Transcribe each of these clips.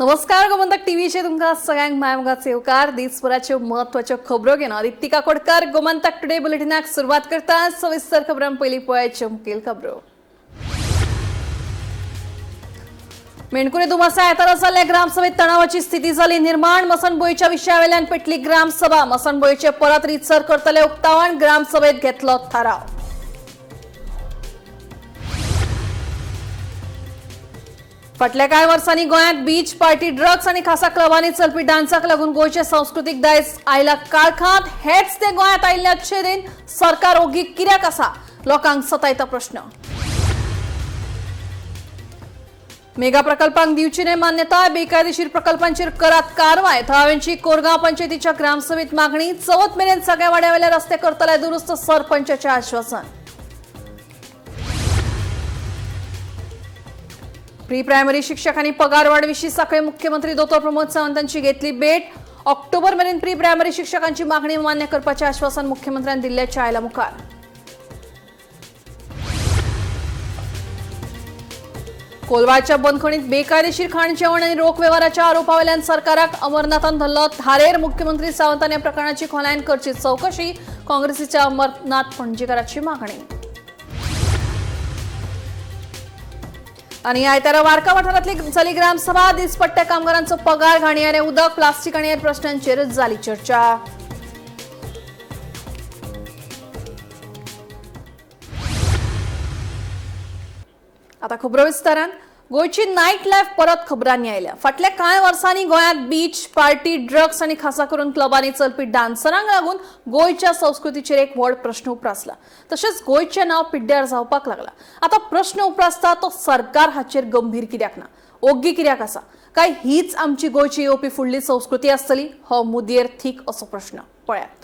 नमस्कार, गोमंतक टीव्हीचे तुमकां सगळ्यांक मायमोगाचे येवकार. दिसभराच्यो म्हत्वाच्यो खबरो घेवन आदित्य काकोडकर गोमंतक टुडे बुलेटिनाक सुरवात करता. सविस्तर खबरां पयलीं पळयाच्यो मुखेल खबरो. मेणकुरे दुमासा आयतारा जाल्ल्या ग्रामसभेत तणावाची स्थिती जाली निर्माण. मसणभुंयेच्या विशयावेल्यान पेटली ग्रामसभा. मसणभुंयेचे परत रितसर करतले उक्तावण. ग्रामसभेत घेतलो थाराव. फाटल्या कांय वर्सांनी गोंयांत बीच पार्टी, ड्रग्स आनी खासा क्लबांनी चलपी डान्साक लागून गोंयचे संस्कृतीक दायज आयला काळखांत. हेच ते गोंयांत आयिल्ले अच्छे दिन. सरकार ओगी कित्याक आसा? लोकांक सतायता प्रश्न. मेगा प्रकल्पांक दिवची न्हय मान्यताय. बेकायदेशीर प्रकल्पांचेर करात कारवाय. थळाव्यांची कोरगांव पंचायतीच्या ग्रामसभेत मागणी. चवथ मेरेन सगळ्या वाड्यावेले रस्ते करतले दुरुस्त, सरपंचाचें आश्वासन. प्री प्रायमरी शिक्षकांनी पगारवाढ विशीं सकाळी मुख्यमंत्री दोतोर प्रमोद सावंतांची घेतली भेट. ऑक्टोबर मेरेन प्री प्रायमरी शिक्षकांची मागणी मान्य करपाचें आश्वासन मुख्यमंत्र्यांनी दिल्ल्याचें आयला मुखार. कोलवाळच्या बंदखणीत बेकायदेशीर खाण जेवण आनी रोख वेव्हाराच्या आरोपावेल्यान सरकाराक अमरनाथान धरलो धारेर. मुख्यमंत्री सावंतान या प्रकरणाची खोलायेन करची चवकशी. काँग्रेसीच्या अमरनाथ पणजीकाराची मागणी. आणि आयतारा वारका वाठारातली जाली ग्रामसभा. दिसपट्ट्या कामगारांचो पगार, घाणयारे उदक, प्लास्टिक आनी हेर प्रश्नांचेर जाली चर्चा. आता खबरो विस्तारान. गोंयची नायट लायफ परत खबरांनी आयल्या. फाटल्या कांय वर्सांनी गोंयांत बीच पार्टी, ड्रग्स आनी खासा करून क्लबांनी चलपी डान्सरांक लागून गोंयच्या संस्कृतीचेर एक व्हड प्रश्न उप्रासला. तशेंच गोंयचें नांव पिड्ड्यार जावपाक लागला. आतां प्रश्न उप्रासता तो सरकार हाचेर गंभीर कित्याक ना, ओग्गी कित्याक आसा? काय हीच आमची गोंयची येवपी फुडली संस्कृती आसतली? हो मुदयेर थीक असो प्रश्न. पळयात.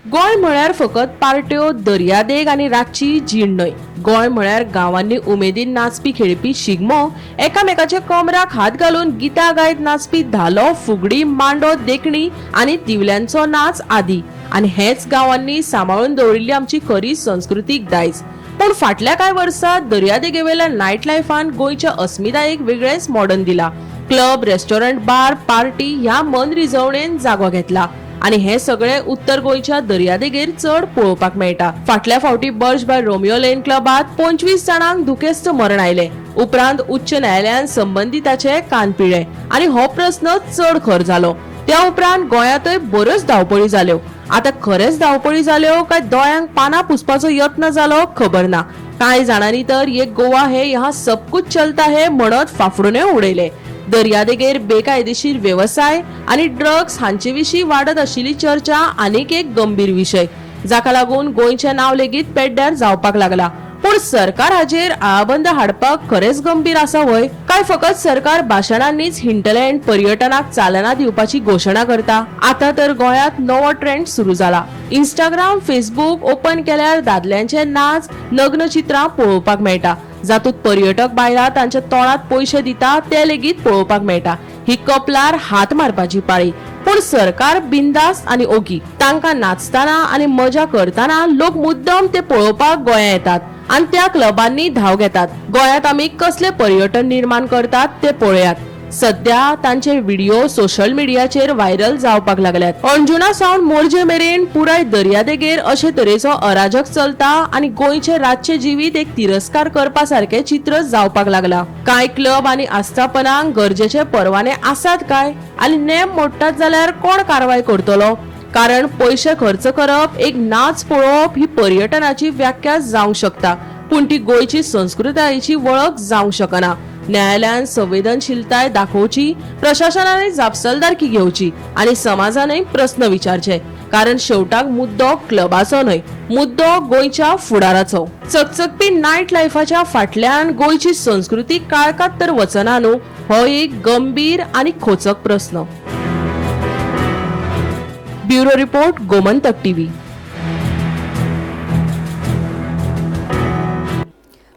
गोंय म्हळ्यार फकत पार्ट्यो, दर्यादेग आनी रातची जीण न्हय. गोंय म्हळ्यार गांवांनी उमेदीन नाचपी खेळपी शिगमो, एकामेकाच्या कमराक हात घालून गितां गायत नाचपी धालो, फुगडी, मांडो, देखणी आनी दिवल्यांचो नाच आदी. आनी हेच गांवांनी सांबाळून दवरिल्ली आमची खरी संस्कृतीक दायज. पूण फाटल्या कांय वर्सां दर्यादेगेवेल्या नायट लायफान गोंयच्या अस्मितायेक वेगळेंच मॉडर्न दिला. क्लब, रेस्टॉरंट, बार, पार्टी ह्या मनरिजवणेन जागो घेतला आनी हे सगळे उत्तर गोंयच्या दर्यादेगेर चड पळोवपाक मेळटा. फाटल्या फावटी बर्ज बाय रोमियो लेन क्लबात 25 जाणांक दुखेस्त मरण आयले. उपरांत उच्च न्यायालयान संबंदिताचे कान पिळे आनी हो प्रस्न चड खर जालो. त्या उपरांत गोंयांतय बऱ्योच धांवपळी जाल्यो. आता खरेंच धांवपळी जाल्यो काय दोळ्यांक पानां पुसपाचो यत्न जालो खबर ना. कांय जाणांनी तर ये गोवा है यहाँ सब कुछ चलता है म्हणत फाफडूनय उडयले. दर्यादेगेर बेकायदेशीर वेवसाय आनी ड्रग्स हांचे विशीं वाडत आशिल्ली चर्चा आनीक एक गंभीर विशय, जाका लागून गोंयचें नांव लेगीत पेड्ड्यार जावपाक लागला. पूण सरकार हाचेर आळाबंद हाडपाक खरेंच गंभीर आसा व्हय, काय फकत सरकार भाशणांनीच हिंटलँड पर्यटनाक चालना दिवपाची घोशणा करता? आता तर गोंयांत नवो ट्रेंड सुरू जाला. इंस्टाग्राम, फेसबूक ओपन केल्यार दादल्यांचे नाच, नग्न चित्रां पळोवपाक मेळटा, जातूंत पर्यटक बायलां तांच्या तोंडात पयशे दिता ते लेगीत पळोवपाक मेळटा. ही कपलार हात मारपाची पाळी. पूण सरकार बिंदास्त आनी ओगी. तांकां नाचतना आनी मजा करतना लोक मुद्दम ते पळोवपाक गोंया येतात आनी त्या क्लबांनी धांव घेतात. गोंयांत आमी कसले पर्यटन निर्माण करतात ते पळयात. सध्या तांचे व्हिडिओ सोशल मिडियाचेर व्हायरल जावपाक लागल्यात. अंजुणा सावन मोरजे मेरेन पुराय दर्यादेगेर अशे तरेचो अराजक चलता आनी गोंयचे रातचे जिवीत एक तिरस्कार करपा सारकें चित्र जावपाक लागला. कांय क्लब आनी आस्थापनांक गरजेचे परवाने आसात काय आनी नेम मोडटात जाल्यार कोण कारवाय करतलो? कारण पयशे खर्च करप, एक नाच पळोवप ही पर्यटनाची व्याख्या जावंक शकता, पूण ती गोंयची संस्कृतायेची वळख जावंक शकना. न्यायालयान संवेदनशीलताय दाखोवची, प्रशासनाने जापसालदारकी घेवची आनी समाजानय प्रस्न विचारचे. कारण शेवटाक मुद्दो क्लबाचो न्हय, मुद्दो गोंयच्या फुडाराचो. चकचकपी नायट लायफाच्या फाटल्यान गोंयची संस्कृती काळखात तर वचना न्हू, हो एक गंभीर आनी खोचक प्रस्न. Bureau report, Gomantak TV.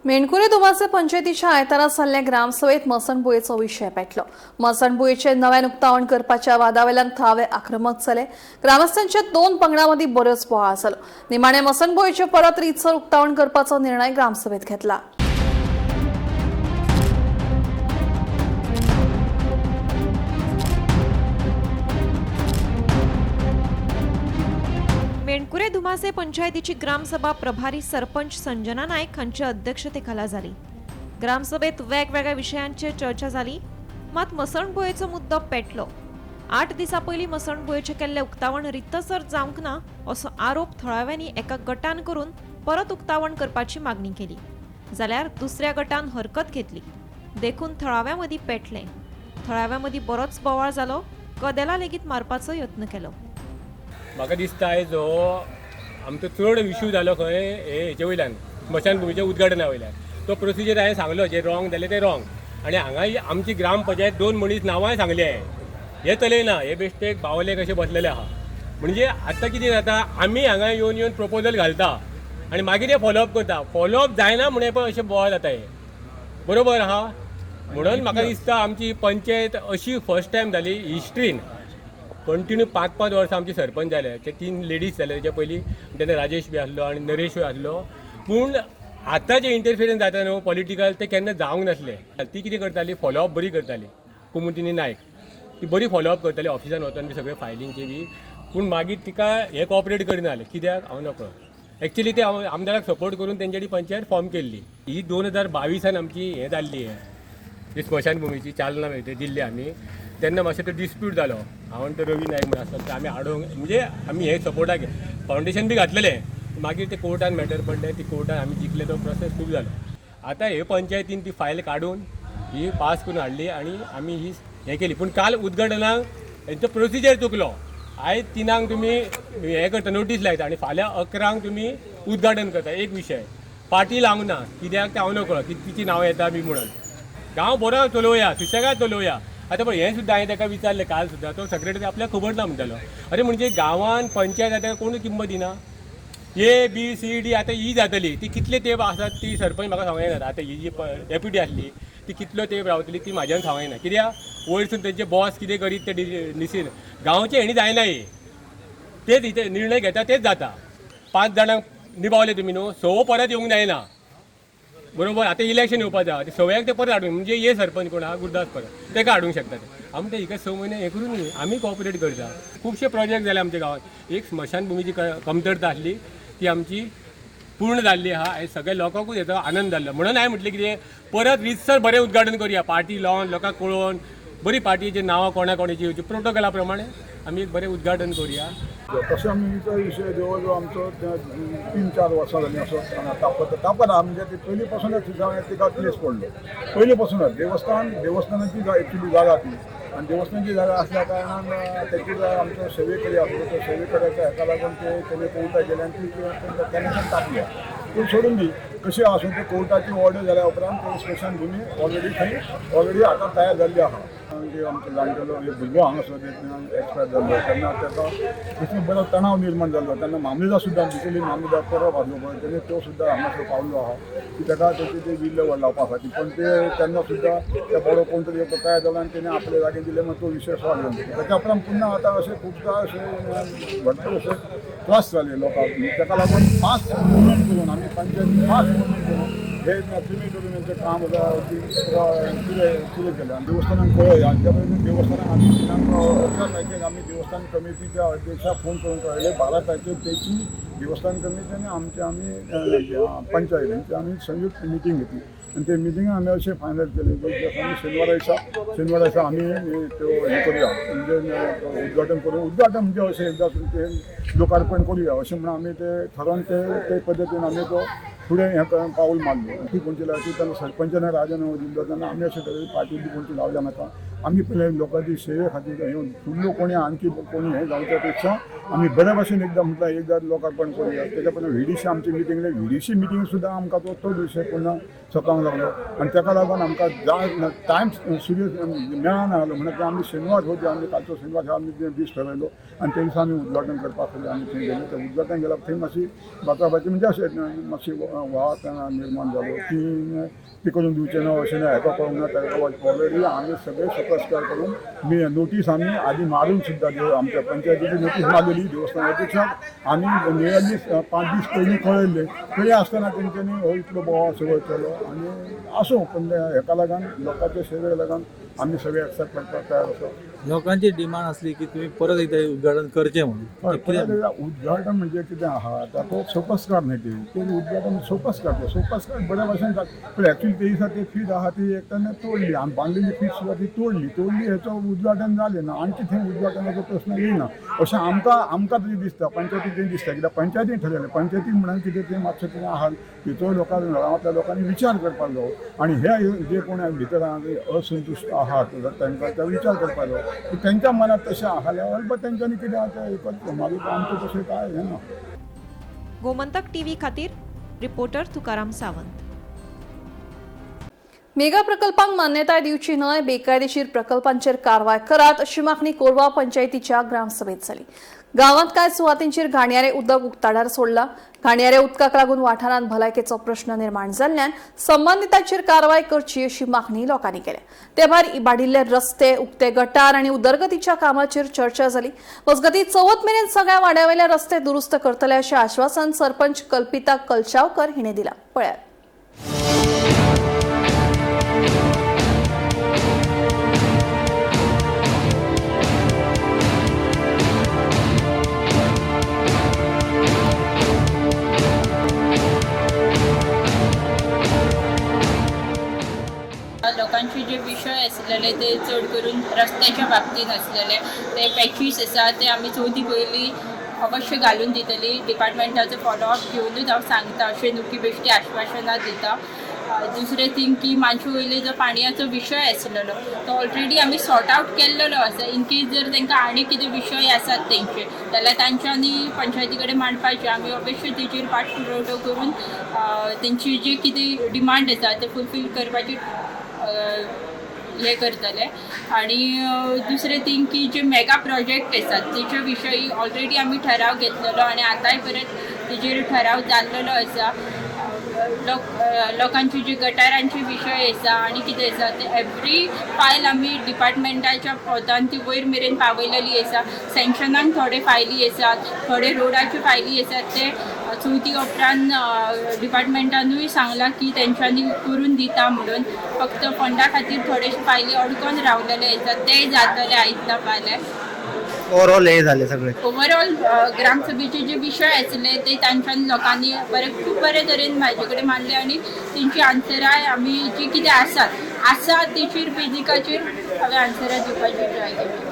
Menkure Dumase पंचायतीच्या आयतारा जाल्ल्या ग्रामसभेत मसणभुंयेचो विशय पेटलो. मसणभुंयेचें नव्यान उक्तावण करपाच्या वादावेल्यान थळावे आक्रमक जाले. ग्रामस्थांच्या दोन पंगडां मदीं बरोच बोवाळ जालो. निमाणे मसणभुंयेचें परत रितसर उक्तावण करपाचो निर्णय ग्रामसभेत घेतला. मेणकुरे धुमासे पंचायतीची ग्रामसभा प्रभारी सरपंच संजना नायक हांच्या अध्यक्षतेखाला जाली. ग्रामसभेत वेगवेगळ्या विशयांचेर चर्चा जाली, मात मसणभुंयेचो मुद्दो पेटलो. 8 दिसां पयलीं मसणभुंयेचें केल्लें उक्तावण रितसर जावंक ना असो आरोप थळाव्यांनी एका गटान करून परत उक्तावण करपाची मागणी केली, जाल्यार दुसऱ्या गटान हरकत घेतली. देखून थळाव्यां मदीं पेटलें. थळाव्यां मदीं बरोच बोवाळ जालो. कदेलां लेगीत मारपाचो यत्न केलो. म्हाका दिसता आयज हो आमचो चड इशू जालो खंय हे हेचे वयल्यान, स्मशानभुमीच्या उद्घाटना वयल्यान. तो प्रोसिजर हांवें सांगलो, जे रॉंग जालें तें रॉंग. आनी हांगा आमची ग्रामपंचायत 2 मनीस नांवांय सांगली हांवें, हे चलयना, हे बेश्टे बावले कशे बसलेले आहा. म्हणजे आतां कितें जाता, आमी हांगा येवन येवन प्रपोजल घालता आनी मागीर हे फॉलोअप करता. फॉलोअप जायना म्हणून पळय अशें बोवाळ जाता. हें बरोबर आहा म्हणून म्हाका दिसता आमची पंचायत अशी फर्स्ट टायम जाली हिस्ट्रीन. कंटिन्यू 5-5 वर्सां आमचे सरपंच जाले, ते 3 लेडीज जाले तेच्या पयलीं, तेन्ना राजेश बी आसलो आनी नरेशूय आसलो. पूण आतां जें इंटरफिरन्स जाता न्हू पॉलिटिकल, तें केन्ना जावंक नासलें. ती कितें करताली, फॉलोअप बरी करताली. कुमुदिनी नायक ती बरी फॉलोअप करताली, ऑफिसान वचोन बी सगळे फायलींचे बी. पूण मागीर तिका हें कॉपरेट करिना जालें, कित्याक हांव नकळो. एक्चुली ते आमदाराक सपोर्ट करून तेंच्यानी पंचायत फॉर्म केल्ली. ही 2022 आमची हें जाल्ली, हें ही स्मशानभुमीची चालना मेळटी दिल्ली आमी. तेन्ना मातशें तो डिस्प्यूट जालो. हांव आनी तो रवी नायक म्हण आसलो, ते आमी आडोवंक म्हणजे आमी हे सपोर्टाक फावंडेशन बी घातलेलें. मागीर ते कोर्टान मॅटर पडलें, ती कोर्टान आमी जिखले, तो प्रोसेस खूब जालो. आतां हे पंचायतीन ती फायल काडून ही पास करून हाडली आनी आमी ही हें केली. पूण काल उद्घाटनाक हेंचो प्रोसिजर चुकलो. आयज 3 तुमी हें करता, नोटीस लायता आनी फाल्यां 11 तुमी उद्घाटन करता. एक विशय पार्टी लावंक ना, कित्याक तें हांव नकळो, कितकीची नांवां येता बी म्हणून. गांव बरो चलोवया, सुशेगाद चलोवया. आतां पळय हें सुद्दां हांवें ताका विचारलें काल सुद्दां, तो सेक्रेटरी आपल्याक खबर ना म्हणटालो. अरे म्हणजे गांवान पंचायत आतां कोण किंमत दिना. ए बी सी डी आतां ही जातली, ती कितले तेंप आसात ती सरपंच म्हाका सांगूं येना. आतां ही जी डेप्युटी आसली ती कितलो तेंप रावतली ती म्हाज्यान सांगूं येना, कित्याक वयरसून तेंचे बॉस कितें करीत ते डिसीजन गांवचे हेणी जायना. हे तेच इथे निर्णय घेता तेच जाता. 5 जाणांक निभावले तुमी न्हू, 6 परत येवंक जायना, बरोबर. आतां इलेक्शन येवपाचें आहा, ते सगळ्याक ते परत हाडूंक म्हणजे ये सरपंच कोण आहा गुरदास परत तेका हाडूंक शकता. ते आमी ते हिका 6 म्हयने हें करून न्ही आमी कॉपरेट करता. खुबशे प्रोजेक्ट जाले आमच्या गांवांत. एक स्मशानभुमीची कमतरता आसली ती आमची पूर्ण जाल्ली आहा. आनी सगळ्या लोकांकूच हेचो आनंद जाल्लो. म्हणून हांवें म्हटलें कितें परत रितसर बरें उद्घाटन करुया, पार्टी लावन लोकांक कळोवन बरी पार्टीची नांवां कोणा कोणाची येवची प्रोटोकॉला प्रमाणे आमी एक बरें उद्घाटन करुया. तशें आमचो विशय जवळ जवळ आमचो 3-4 वर्सां जालीं असो तापत तापत आहा. म्हणजे ती पयलीं पासूनच तिका प्लेस पडलो, पयलीं पासूनच देवस्थानाची एक्चुली जागा ती. आनी देवस्थानाची जागा आसल्या कारणान तेची आमचो सेवेकरी आसलो, तो सेवेकऱ्याच्या हेका लागून ते तेणे कोर्टाक गेले आनी ती तेन्नाच्यान तापल्या. पूण सोडून दी, कशें आसूं ते कोर्टाची ऑर्डर जाल्या उपरांत ते स्मशानभुमी ऑलरेडी थंय ऑलरेडी आतां तयार जाल्ली आहा. म्हणजे आमचो जाणटेलो एक भुरगो हांगासर एक्सपायर जाल्लो तेन्ना ताका तसो बरो तणाव निर्माण जाल्लो. तेन्ना मामलेदार सुद्दां भितरली मामलेदार परब आसलो पळय, तेणे तो सुद्दां हांगासर पावलो आहा की ताका तेची ते विल्हेवाट लावपा खातीर. पण ते तेन्ना सुद्दां त्या बरो कोण तरी एक तयार जालो आनी तेणे आपले जागे दिले, मागीर तो विशय सॉल्व जालो. ताच्या उपरांत पुन्हा आतां अशें खुबदां अशें भरपूर अशे त्रास जाले लोकांक. ताका लागून फास्ट मुवमेंट करून आमी पंचायत फास्ट मुवमेंट करून हे क्रिमिटोरियमाचें काम सुरू केलें आनी देवस्थानाक कळयलें. आनी त्या पयलीं देवस्थानाक आमी दिनांक 11 तारखेक आमी देवस्थान कमिटीच्या अध्यक्षाक फोन करून कळयलें. 12 तारखेक तेची देवस्थान कमिटी आनी आमची आमी पंचायत हेंची आमी संयुक्त मिटींग घेतली. आनी ते मिटिंगाक आमी अशें फायनल केलें की आमी शेनवारा दिसा आमी त्यो हें करुया, म्हणजे उद्घाटन करूं. उद्घाटन म्हणजे अशें एकदां तें लोकार्पण करुया अशें म्हणून आमी ते ठरोवन ते ते पद्दतीन आमी तो फुडें हें पावल मारलो. ती कोणची लावची तेन्ना सरपंचान राजिनामो दिल्लो. तेन्ना आमी अशें ठरयलें पार्टी बी कोणची लावल्या नाका, आमी पयलीं लोकांची सेवे खातीर येवन फुडलो कोणी आणखी कोणी हें जावच्या पेक्षा आमी बऱ्या भाशेन एकदां म्हटल्यार एकदां लोकार्पण करुया. तेच्या पयलीं व्हीडीसी आमची मिटींग, व्हीडीसी मिटींग सुद्दां आमकां तो तोच विशय पुन्हा सतावंक लागलो. आनी ताका लागून आमकां जाय टायम सिरियस मेळना जालो. म्हणून आमी शेनवार हो आमी कालचो शेनवार हो आमी दीस ठरयलो आनी ते दिसा आमी उद्घाटन करपा खातीर आमी थंय गेले. ते उद्घाटन गेल्या थंय मातशी बाचाबाची म्हणजे अशें मातशी वाद निर्माण जालो की ती करून दिवचें ना, अशें ना, हेका करूंक ना ताका. ऑलरेडी आमी सगळे सकस्कार करून मी नोटीस आमी आदी मारून सुद्दां आमच्या पंचायतीची नोटीस मारलेली देवस्थान अध्यक्षाक आमी नियरली 5 दीस पयलीं कळयल्ले. तरी आसतना तेंच्यांनी हो इतलो बोवाळ सगळो केलो. आनी आसूं, पण हेका लागून लोकांच्या सेवेक लागून आमी सगळे एक्सेप्ट करपाक तयार आसा. लोकांची डिमांड आसली की तुम्ही परत एकदा उद्घाटन करचें म्हणून. हय, ते कितें? परत एकदा उद्घाटन म्हणजे कितें आहा, ताका सोपस्कार न्ही ती ते उद्घाटन सोपस्कार, ते सोपस्कार बऱ्या भाशेन जाता, पूण एक्चुली ते दिसा ती फीट आहा ती एक तेन्ना तोडली आनी बांदलेली फीट सुद्दां ती तोडली. तोडली हेचो उद्घाटन जालें ना, आणखी थंय उद्घाटनाचो प्रश्न येयना अशें आमकां तरी दिसता, पंचायतीक दिसता. कित्याक पंचायतीन ठरयलें, पंचायतीन म्हणून कितें तें मातशें कितें आहा तिचो लोकां गांवांतल्या लोकांनी विचार करपाक जावो आनी हे जे कोण भितर असंतुश्ट आहात तांकां ते विचार करपाक जावो की तेंच्या मनात तशें आहा जाल्यार अल्बत तेंच्यांनी कितें आहा तें करचें, मागीर आमचें तशें कांय हें ना. गोमंतक टीव्ही खातीर रिपोर्टर तुकाराम सावंत. मेगा प्रकल्पांक मान्यताय दिवची न्हय, बेकायदेशीर प्रकल्पांचेर कारवाय करात अशी मागणी कोरवा पंचायतीच्या ग्रामसभेत जाली. गांवांत कांय सुवातींचेर घाणयारे उदक उक्ताडार सोडला. घाणयारे उदकाक लागून वाठारांत भलायकेचो प्रश्न निर्माण जाल्ल्यान संबंदितांचेर कारवाय करची अशी मागणी लोकांनी केल्या. ते भायर इबाडिल्ले रस्ते, उक्ते गटार आनी उदरगतीच्या कामाचेर चर्चा जाली. मजगतीं चवथ मेरेन सगळ्या वाड्यावेले रस्ते दुरुस्त करतले अशें आश्वासन सरपंच कल्पिता कलशावकर हिणें दिलां. पळयात. लोकांचे जे विशय आसलेले ते चड करून रस्त्याच्या बाबतीन आसलेले, ते पॅचीस आसा ते आमी चवथी पयलीं अवश्य घालून दितली. डिपार्टमेंटाचो फॉलोअप घेवनूच हांव सांगता अशें न्हू की बेश्टी आश्वासनां दिता. दुसरें थींग की मानशे वयले जो पाणयाचो विशय आसलेलो तो ऑलरेडी आमी सॉर्ट आवट केल्लेलो आसा. इन केस जर तांकां आनी कितें विशय आसात तेंचे जाल्यार तांच्यांनी पंचायती कडेन मांडपाचे, आमी अवश्य तेजेर पाठपुरवठो करून तेंची जी कितें डिमांड आसा ते फुलफील करपाची हें करतले. आनी दुसरें थींग की जे मेगा प्रोजेक्ट आसात तेच्या विशयी ऑलरेडी आमी ठराव घेतलेलो आनी आतांय परत तेजेर ठराव जाल्लेलो आसा. लोकांचे जे गटारांचे विशय आसा आनी कितें आसा ते एवरी फायल आमी डिपार्टमेंटाच्या पोदान ती वयर मेरेन पावयलेली आसा. सँक्शनाक थोडे फायली आसात, थोडे रोडाच्यो फायली आसात, ते चवथी उपरांत डिपार्टमेंटानूय सांगलां की तेंच्यांनी करून दिता म्हणून. फक्त फंडा खातीर थोडेशे फायली अडकोन रावलेले आसात, ते जातले आयज ना फाल्यां. ओवरऑल हे झाले सगळे. ओवरऑल ग्रामसभेचे जे विशय आसले ते तांच्यान लोकांनी बरे खूब बरे तरेन म्हाजे कडेन मांडले आनी तेंची आन्सरां आमी जी कितें आसात आसा तेचेर बेजिकाचेर हांवें आन्सरां दिवपाची ट्राय केली.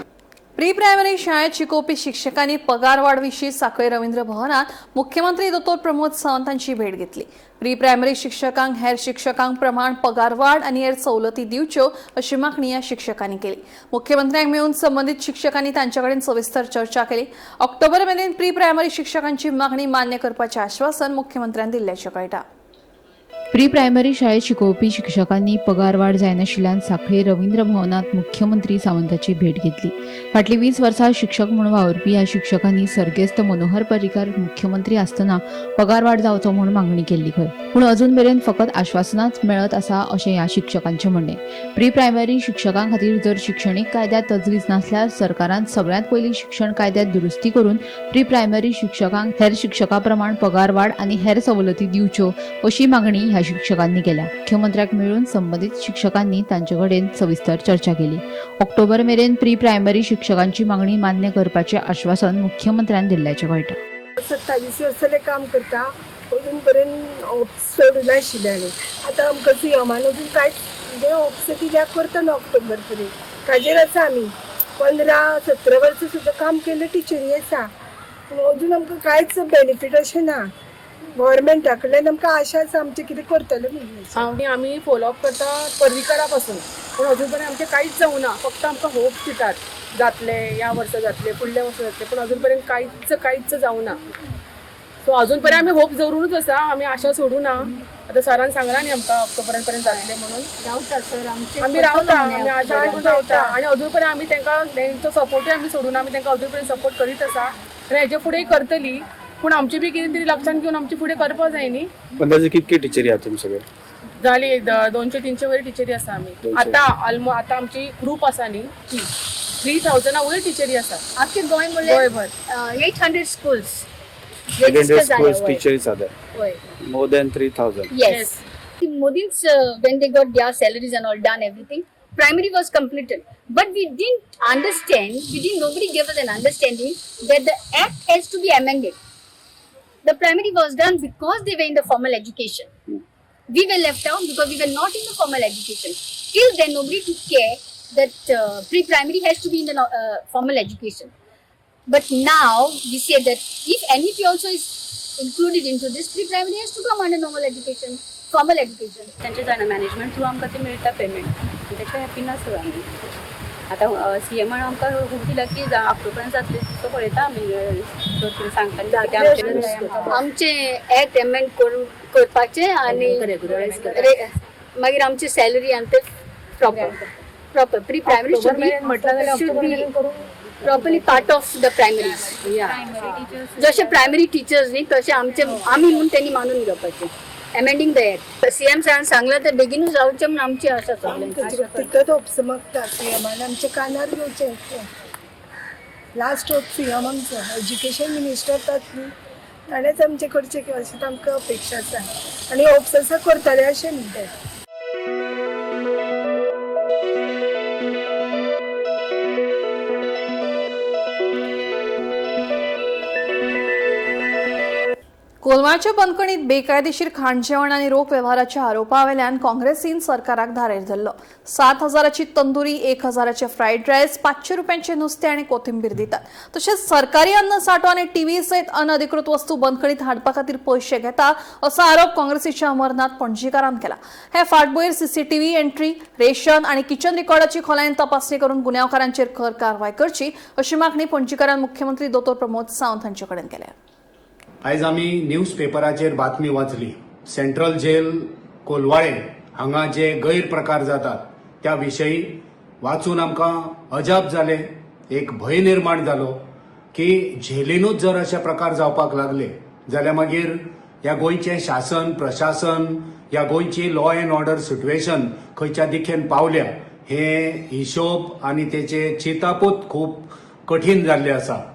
प्री प्रायमरी शाळेत शिकोवपी शिक्षकांनी पगारवाढ विशीं सांखळे रवींद्र भवनात मुख्यमंत्री दोतोर प्रमोद सावंत हांची भेट घेतली. प्री प्रायमरी शिक्षकांक हेर शिक्षकांक प्रमाण पगारवाढ आनी हेर सवलती दिवच्यो अशी मागणी ह्या शिक्षकांनी केली. मुख्यमंत्र्यांक मेळून संबंदीत शिक्षकांनी तांचे कडेन सविस्तर चर्चा केली. ऑक्टोबर मेरेन प्री प्रायमरी शिक्षकांची मागणी मान्य करपाचें आश्वासन मुख्यमंत्र्यान दिल्ल्याचें कळटा. प्री प्रायमरी शाळेत शिकोवपी शिक्षकांनी पगारवाढ जायनाशिल्ल्यान सांखळे रवींद्र भवनात मुख्यमंत्री सावंताची भेट घेतली. फाटलीं 20 वर्सां शिक्षक म्हूण वावुरपी ह्या शिक्षकांनी सर्गेस्त मनोहर पर्रीकार मुख्यमंत्री आसतना पगारवाढ जावचो म्हूण मागणी केल्ली खंय, पूण अजून मेरेन फकत आश्वासनाच मेळत आसा अशें ह्या शिक्षकांचें म्हणणें. प्री प्रायमरी शिक्षकां खातीर जर शिक्षणीक कायद्यांत तजवीज नासल्यार सरकारान सगळ्यांत पयलीं शिक्षण कायद्यांत दुरुस्ती करून प्री प्रायमरी शिक्षकांक हेर शिक्षकां प्रमाण पगारवाढ आनी हेर सवलती दिवच्यो अशी मागणी ह्या शिक्षकांनी केल्या. मुख्यमंत्र्याक मेळून संबंदीत शिक्षकांनी तांचे कडेन सविस्तर चर्चा केली. ऑक्टोबर मेरेन प्री प्रायमरी शिक्षकांची मागणी मान्य करपाचें आश्वासन मुख्यमंत्र्यान दिल्ल्याचें कळटा. 27 वर्सां जालें काम करता, अजून पर्यंत होप्स सोडूं नाशिल्लें आनी आतां आमकां सीएमान अजून कांयच म्हणजे होप्स कित्याक करता न्हू ऑक्टोबर पर्यंत ताजेर आसा. आमी 15-17 वर्सां सुद्दां काम केल्ले टिचरी आसा, पूण अजून आमकां कांयच बेनिफीट अशें ना. गव्हर्मेंटा कडल्यान आमकां आशा आसा आमचें कितें करतलें म्हणून. आनी आमी फॉलोअप करता पर्रीकारा पासून, पूण अजून पर्यंत आमचें कांयच जावना. फक्त आमकां होप दितात जातलें, ह्या वर्सा जातलें, फुडल्या वर्सा जातलें, पूण अजून पर्यंत कांयच कांयच जावना. सो अजून पर्यंत आमी होप दवरूनच आसा, आमी आशा सोडूं ना. आतां सरान सांगलां न्ही आमकां ऑक्टोबरा पर्यंत जातलें म्हणून. रावता सर आमचे, आमी रावता, आमी आशा करून रावता आनी अजून पर्यंत आमी तांकां तेंचो सपोर्टूय आमी सोडूना, आमी तांकां अजून पर्यंत सपोर्ट करीत आसा आनी हेजे फुडें करतली. पूण आमची बी कितें तरी लक्षांत घेवन आमची फुडें करपाक जाय न्ही. अंदाजे कितके टिचरी आहात तुमचे कडेन? झाली 200-300 वयर टिचरी आसा आमी आतां. ऑलमोस्ट आतां आमची ग्रूप आसा न्ही ती 3000 वयर टिचरी आसा. आख्खे गोंय म्हणल्यार गोंयभर. 800 schools. 800 schools teachers are there. वय. More than 3000. Yes. Modi's when they got their salaries and all done everything, Primary was completed, but we didn't understand, we didn't, nobody gave us an understanding that the act has to be amended. The primary was done because they were in the formal education. We were left out because we were not in the formal education. Till then, nobody took care that pre-primary has to be in the formal education. But now we say that if NEP also is included into this, pre-primary has to come under normal education, formal education. तांचे जाणा management through आमकां ते मेळटा payment, ताच्या happy ना sir आमी. आतां C एमान आमकां खूब दिला की ऑक्टोबरान जातलें, सो पळयता आमी तो कितें सांगता आनी कितें आमचें. आमचे एक्ट अमेंड करून करपाचे आनी मागीर आमची सॅलरी आनी ते proper pre primary should be म्हटलं जाल्यार should be properly part of the primary. जशे प्रायमरी टिचर्स न्ही, तशे आमचे आमी म्हूण त्यांनी मानून घेवपाचे. अमेंडींग the act, CM सरान सांगलां ते बेगीनूच जावचें म्हूण आमची आशा सगळ्यांची. तितकच होप्स मागता सीएमान आमच्या कानार घेवचें. लास्ट होप सीएम आमचो, एज्युकेशन मिनिस्टर तात न्ही, ताणेंच आमचें करचें की अशें आमकां अपेक्षा आसा आनी होप्स आसा करतले अशें म्हणटात. कोलवाळच्या बंदखणीत बेकायदेशीर खाण जेवण आनी रोख वेव्हाराच्या आरोपावेल्यान काँग्रेसीन सरकाराक धारेर धरलो. 7,000ची तंदुरी, 1,000चे फ्रायड रायस, 500 रुपयांचे नुस्तें आनी कोथिंबीर दितात. तशेंच सरकारी अन्न साठो आनी टीव्ही सयत अनधिकृत वस्तू बंदखणीत हाडपा खातीर पयशे घेता असो आरोप काँग्रेसीच्या अमरनाथ पणजीकारान केला. हे फाटभुंयेर सीसीटीव्ही एंट्री, रेशन आनी किचन रिकॉर्डाची खोलायेन तपासणी करून गुन्यांवकारांचेर खर कारवाय करची अशी मागणी पणजीकारान मुख्यमंत्री दोतोर प्रमोद सावंत हांचे कडेन केल्या. आयज आमी न्यूज पेपराचेर बातमी वाचली, सेंट्रल जेल कोलवाळे हांगा जे गैरप्रकार जातात त्या विशयी वाचून आमकां अजाप जालें. एक भंय निर्माण जालो की झेलीनूच जर अशे प्रकार जावपाक लागले जाल्यार मागीर ह्या गोंयचें शासन, प्रशासन, ह्या गोंयची लॉ एन्ड ऑर्डर सिट्युएशन खंयच्या दिकेन पावल्या हें हिशोब आनी तेचे चिंतापूच खूब कठीण जाल्लें आसा.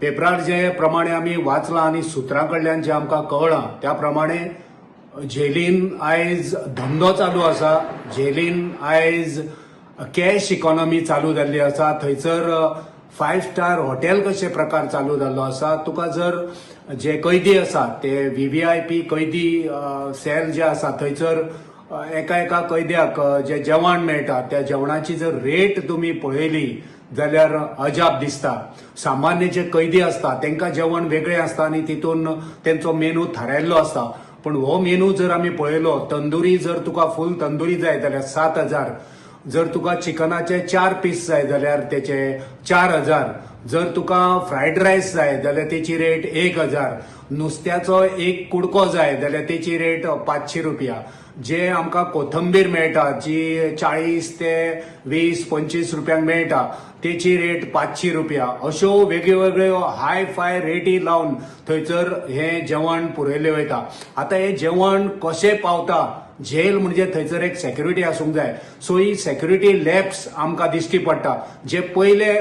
पेपरार जे प्रमाणे आमी वाचलां आनी सुत्रां कडल्यान जें आमकां कळ्ळां त्या प्रमाणे झेलीन आयज धंदो चालू आसा. झेलीन आयज कॅश इकॉनॉमी चालू जाल्ली आसा. थंयसर फायव स्टार हॉटेल कशे प्रकार चालू जाल्लो आसा. तुका जर जे कैदी आसा ते व्हीव्हीआयपी कैदी सेल जे आसा, थंयसर एका एका कैद्याक जे जेवण मेळटा त्या जेवणाची जर रेट तुमी पळयली जाल्यार अजाप दिसता. सामान्य जे कैदी आसता तांकां जेवण वेगळें आसता आनी तितून तेंचो मेनू थारायल्लो आसता. पूण हो मेनू जर आमी पळयलो, तंदुरी जर तुका फूल तंदुरी जाय जाल्यार 7,000, जर तुका चिकनाचे चार पीस जाय जाल्यार तेचे 4,000, जर तुका फ्रायड रायस जाय जाल्यार तेची रेट 1,000, नुस्त्याचो एक कुडको जाय जाल्यार तेची रेट 500 रुपया. जे आमकां कोथंबीर मेळटा जी 40 ते 20-25 रुपयांक मेळटा तेची रेट 500 रुपया. अश्यो वेगळ्यो वेगळ्यो हाय फाय रेटी लावन थंयसर हें जेवण पुरयलें वयता. आतां हें जेवण कशें पावता? जेल म्हणजे थंयसर एक सेक्युरिटी आसूंक जाय. सो ही सेक्युरिटी लॅप्स आमकां दिश्टी पडटा. जे पयले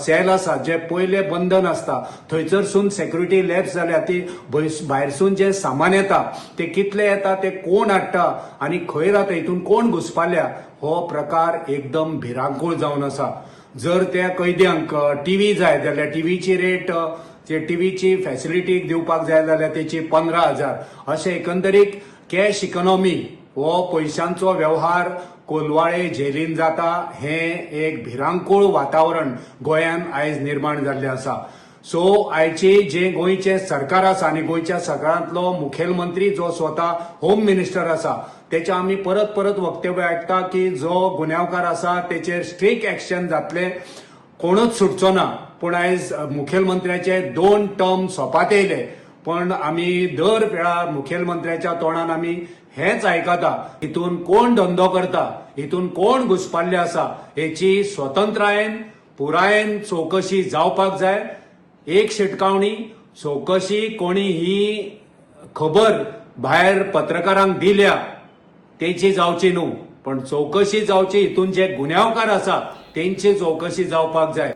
सेल आसा, जे पयले बंधन आसता, थंयसरसून सेक्युरिटी लॅप्स जाल्या ती भायरसून जे सामान येता ते कितले येता, ते कोण हाडटा आनी खंय रावता, हितून कोण घुसपाल्या, हो प्रकार एकदम भिरांकूळ जावन आसा. जर त्या कैद्यांक टीव्ही जाय जाल्यार टीव्हीची रेट, जे टीव्हीची फॅसिलिटी दिवपाक जाय जाल्यार तेची 15,000. अशें एकंदरीत कॅश इकॉनॉमी हो पयशांचो वेव्हार कोलवाळे जेलीन जाता. हें एक भिरांकूळ वातावरण गोंयान आयज निर्माण जाल्लें आसा. सो आयची जे गोंयचें सरकार आसा आनी गोंयच्या सरकारांतलो मुखेलमंत्री जो स्वता होम मिनिस्टर आसा, तेच्या आमी परत परत वक्तव्य आयकता की जो गुन्यांवकार आसा तेचेर स्ट्रीक एक्शन जातलें, कोणूच सुटचो ना. पूण आयज मुखेलमंत्र्याचे दोन टर्म सोंपात येयले, पण आमी दर वेळार मुखेलमंत्र्याच्या तोंडान आमी हेंच आयकता. हितून कोण धंदो करता, हितून कोण घुसपाल्ले आसा, हेची स्वतंत्रायेन पुरायेन चवकशी जावपाक जाय. एक शिटकावणी, चवकशी कोणी ही खबर भायर पत्रकारांक दिल्या तेची जावची न्हू, पण चवकशी जावची. हितून जे गुन्यांवकार आसा तेंची चवकशी जावपाक जाय.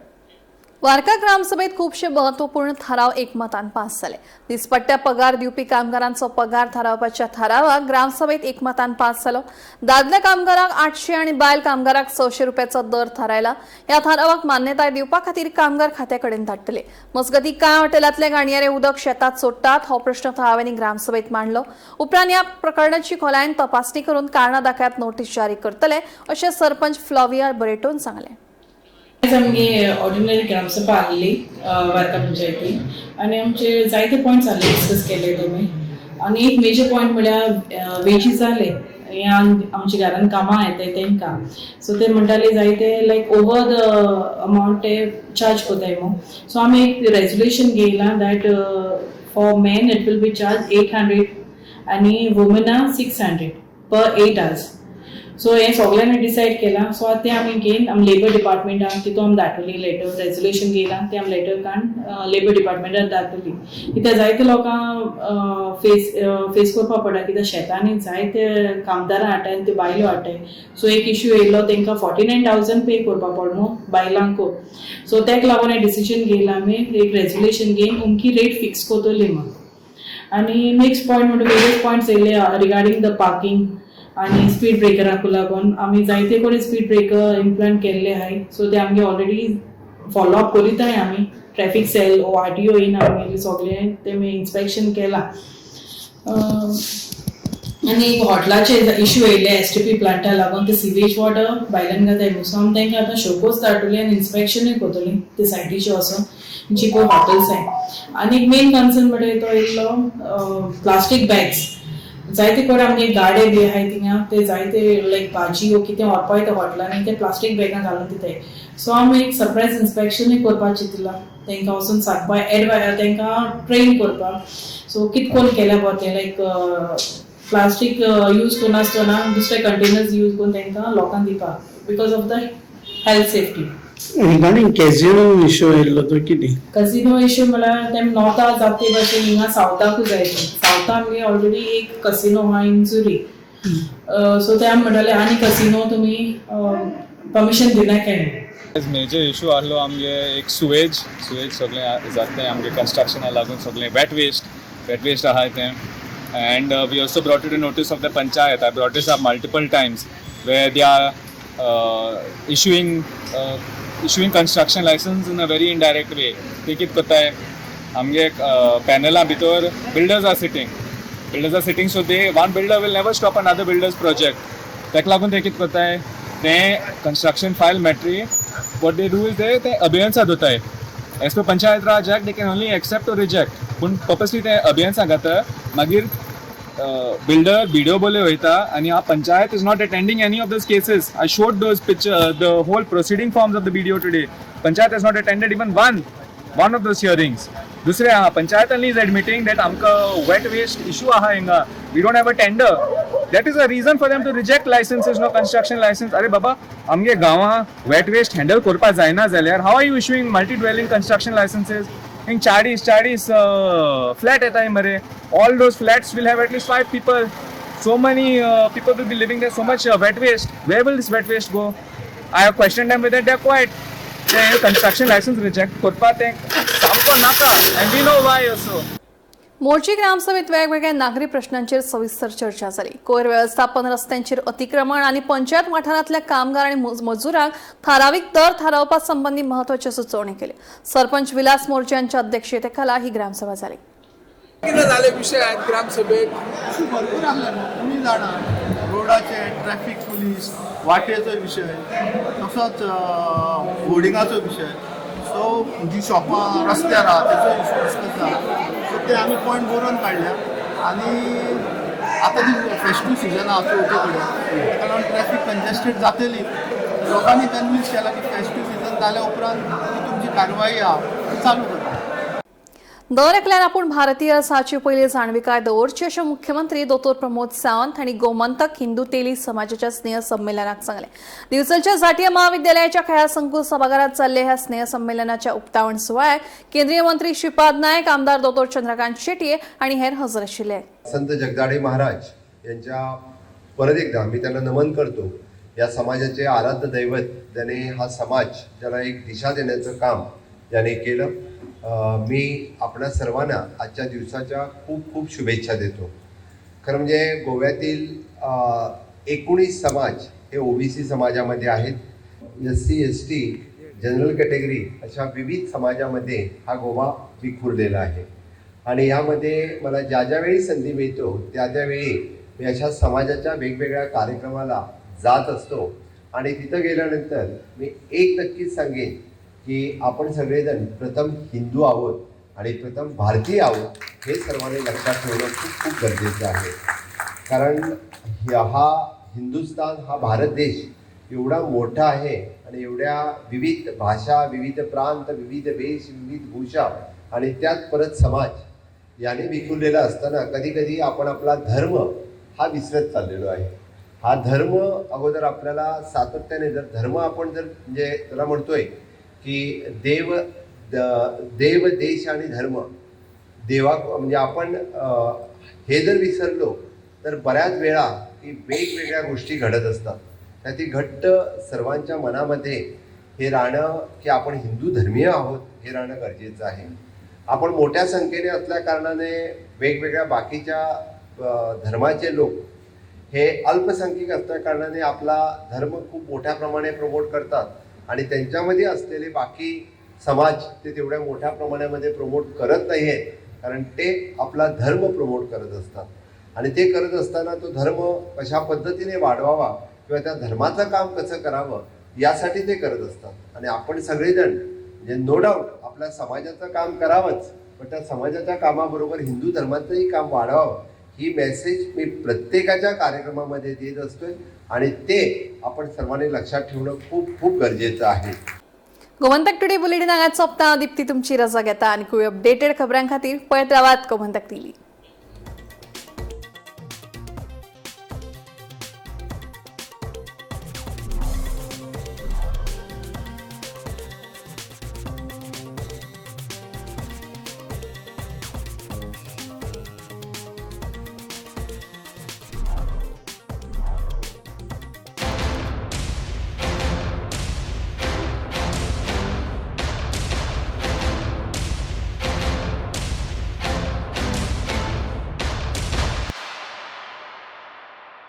वार्का ग्रामसभेत खूबशे महत्वपूर्ण थाराव एकमतान पास जाले. दिसपट्ट्या पगार दिवपी कामगारांचो पगार थारावपाच्या थारावाक ग्रामसभेत एकमतान पास जालो. दादल्या कामगारांक 800 आनी बायल कामगारांक 600 रुपयाचो दर थारायला. ह्या थारावाक मान्यताय दिवपा खातीर कामगार खात्या कडेन धाडटले. मजगतीं, कांय हॉटेलांतले घाणयारे उदक शेतात सोडटात हो प्रश्न थळाव्यांनी ग्रामसभेत मांडलो. उपरांत ह्या प्रकरणाची खोलायेन तपासणी करून कारणां दाखयात नोटीस जारी करतले अशें सरपंच फ्लॉविया बरेटोन सांगलें. आयज आमगे ऑर्डिनरी ग्रामसभा आहली वार्का पंचायतीन आनी आमचे जायते पॉयंट्स आहले डिस्कस केले तेमी. आनी एक मेजर पॉयंट म्हळ्यार वेजीस जाले हे आमच्या घरान कामां येताय तेंकां. सो ते म्हणटाले जायते लायक ओवर the amount ते चार्ज कोताय मू. सो आमी एक resolution घेयलां that for men it will be charge 800 आनी वुमना 600 per 8 hours. So हें सगळ्यांनी डिसायड केलां. सो आतां तें आमी घेवन आमी लेबर डिपार्टमेंटाक तितू आमी धाडटली लेटर. रेजोल्युशन घेयलां तें आमी लेटर काडून लेबर डिपार्टमेंटाक धाडटली, कित्याक जायते लोकांक फेस फेस करपा पडटा, कित्याक शेतांनी जायते कामदारां हाडटाय आनी त्यो बायलो हाडटाय. सो एक इश्यू येयलो, तांकां 49,000 पे करपा पडलो न्हू बायलांकू. सो तेका लागून हें डिसिजन घेयलां आमी, एक रेजोल्युशन घेवन अमकी रेट फिक्स करतली म्हूण. आनी नेक्स्ट पॉयंट म्हणटा, वेरियस पॉयंट्स येयले रिगार्डींग the parking आनी स्पीड ब्रेकराक लागून. आमी जायते कडेन स्पीड ब्रेकर इम्प्लिमेंट केल्ले आहाय. सो ते आमगे ऑलरेडी फॉलो अप करीताय आमी. ट्रॅफिक सेल ओ आरटीओ येयन आमगेले सगळे तेमी इन्स्पेक्शन केलां. आनी एक हॉटलाचे इश्यू येयले एसटीपी प्लांटा लागून, ते सिवेज वॉटर भायल्यान घाताय. सो आमी तांकां आतां शोकोज धाडटली आनी इन्स्पेक्शनूय करतली ते सायटीचे वचोन जी पळय हॉटेल्स आहाय. आनी एक मेन कन्सर्न म्हणटा तो येयल्लो प्लास्टीक बॅग्स. जायते कडेन आमगे गाडे बी आहाय थिंगा, ते जायते लायक भाजी वो कितें व्हरपा वयता हॉटेलांनी, ते प्लास्टीक बॅगां घालून दिताय. सो आमी एक सरप्रायज इन्स्पेक्शनूय करपाक चिंतलां, तांकां वचून सांगपा, एडवाय तांकां ट्रेन करपाक. सो कित कोन्न केल्या बरें तें, लायक प्लास्टीक यूज करनासतना दुसरे कंटेनर्स यूज करून तांकां लोकांक दिवपाक because of the health safety. Regarding casino issue येयल्लो तो कितें? कसिनो इश्यू म्हळ्यार ते नॉर्था जाता ते भाशेन हिंगा सावथाकूय जाय. ते सावथा आमगे ऑलरेडी एक कसिनो आहा इन जुरी. सो ते आमी म्हणटाले आनी कसिनो तुमी परमिशन दिनाकाय. मेजर इशू आहलो आमगे एक सुवेज. सुवेज सगळें जाता तें आमगे कन्स्ट्रक्शना लागून सगळें वेट वेस्ट आहा तें. And we also brought it to notice of the panchayat. I brought this up multiple times where they are issuing construction license in a very indirect way. ते कितें करताय, आमगे पॅनला भितर builders are sitting, builders are sitting, so they one builder will never stop another builder's project. ताका लागून ते कितें करताय, ते कन्स्ट्रक्शन फायल मेळटरी what they do is they ते अबेयन्सा दवरताय. As per Panchayat Raj Act, they can only accept or reject, पूण पर्पसली ते अबेयन्सा घाता. मागीर बिल्डर बीडीओ बोले वयता आनी हा panchayat is not attending any of those cases. I showed those picture, the whole proceeding forms of the BDO today. Panchayat has not attended even one of those hearings. दुसरें आहा, panchayat only is admitting that आमकां wet waste issue आहा हिंगा, we don't have a tender. That is a reason for them to reject licenses, no construction license. अरे बाबा, आमगे गांवां wet waste handle करपा जायना जाल्यार how are you issuing multi dwelling construction licenses? हिंग 40 40 फ्लॅट येताय मरे. All those flats will have at least five people. So many people will be living there, so much wet waste. Where will this wet waste go? I have questioned them with it, they are quiet. ते construction license reject करपा तें सामको नाका and we know why also. Morjim ग्रामसभेत वेगवेगळ्या नागरी प्रश्नांचेर सविस्तर चर्चा जाली. कोयर वेवस्थापन, रस्त्यांचेर अतिक्रमण आनी पंचायत वाठारांतल्या कामगार आनी मजुरांक थारावीक दर थारावपा संबंदी महत्वाच्यो सुचोवणी केल्यो. सरपंच विलास मोर्जे यांच्या अध्यक्षतेखाला ही ग्रामसभा जाली. कितें जाले विशय आहेत ग्रामसभेत? भरपूर आसले न्हू, तुमी जाणा, रोडाचे, ट्रॅफिक पुलीस, वाटेचो विशय, तसोच होर्डिंगाचो विशय. सो जी शॉपां रस्त्यार आहा तेचो इशू डिस्कस जाला. सो ते आमी पॉयंट बरोवन काडल्या. आनी आतां ती फेस्टीव सिजन आहा चवथी कडेन, ताका लागून ट्रॅफिक कंजेस्टेड जातली. लोकांनी कन्विन्स केला की फेस्टीव सिजन जाल्या उपरांत ती तुमची कारवाई आहा ती चालू करता. दर एकल्यान आपूण भारतीय आसा हाची पयली जाणविकाय दवरची अशें मुख्यमंत्री दोतोर प्रमोद सावंत हांणी गोमंतक हिंदू तेली समाजाच्या स्नेह संमेलनाक सांगलें. दिवचलच्या जातीय महाविद्यालयाच्या खेळा संकुल सभाघरात जाल्ल्या ह्या स्नेह संमेलनाच्या उक्तावण सुवाळ्याक केंद्रीय मंत्री श्रीपाद नायक, आमदार दोतोर चंद्रकांत शेटये आनी हेर हजर आशिल्ले. संत जगदाळे महाराज यांच्या परत एकदा मी त्यांना नमन करतो. या समाजाचे आराध्य दैवत, ज्याने हा समाज, ज्याला एक दिशा देण्याचं काम याने केलं. मी आपणा सर्वांना आजच्या दिवसाच्या खूप खूप शुभेच्छा देतो. खरं म्हणजे गोव्यातील 19 समाज हे ओबीसी समाजामध्ये आहेत. SC, ST, general category अशा विविध समाजामध्ये हा गोवा विखुरलेला आहे आणि यामध्ये मला ज्या ज्यावेळी संधी मिळतो, त्या त्यावेळी मी अशा समाजाच्या वेगवेगळ्या कार्यक्रमाला जात असतो आणि तिथं गेल्यानंतर मी एक नक्कीच सांगेन की आपण सगळेजण प्रथम हिंदू आहोत आणि प्रथम भारतीय आहोत, हे सर्वांनी लक्षात ठेवणं खूप खूप गरजेचं आहे. कारण हा हिंदुस्तान, हा भारत देश एवढा मोठा आहे आणि एवढ्या विविध भाषा, विविध प्रांत, विविध वेश, विविध भूषा आणि त्यात परत समाज याने विखुरलेला असताना कधीकधी आपण आपला धर्म हा विसरत चाललेलो आहे. हा धर्म अगोदर आपल्याला सातत्याने जर धर्म आपण जर म्हणजे त्याला म्हणतोय की देव देव, देश आणि धर्म, देवा म्हणजे आपण हे जर विसरलो तर बऱ्याच वेळा की वेगवेगळ्या गोष्टी घडत असतात. त्याती घट्ट सर्वांच्या मनामध्ये हे राहणं की आपण हिंदू धर्मीय आहोत, हे राहणं गरजेचं आहे. आपण मोठ्या संख्येने असल्या कारणाने वेगवेगळ्या बाकीच्या धर्माचे लोक हे अल्पसंख्याक असल्या कारणाने आपला धर्म खूप मोठ्या प्रमाणे प्रमोट करतात आणि त्यांच्यामध्ये असलेले बाकी समाज ते तेवढ्या मोठ्या प्रमाणामध्ये प्रमोट करत नाही आहेत, कारण ते आपला धर्म प्रमोट करत असतात आणि ते करत असताना तो धर्म कशा पद्धतीने वाढवावा किंवा त्या धर्माचं काम कसं करावं यासाठी ते करत असतात. आणि आपण सगळेजण म्हणजे नो डाऊट आपल्या समाजाचं काम करावंच, पण त्या समाजाच्या कामाबरोबर हिंदू धर्माचंही काम वाढवावं ही मेसेज मी प्रत्येकाच्या कार्यक्रमामध्ये देत असतोय आणि ते आपण सर्वांनी लक्षात ठेवणं खूप खूप गरजेचं आहे. गोमंतक टुडे बुलेटिन हांगाच सोंपता. दीप्ती तुमची रजा घेता आनी अपडेटेड खबरां खातीर पळयत रावात गोमंतक टीव्ही.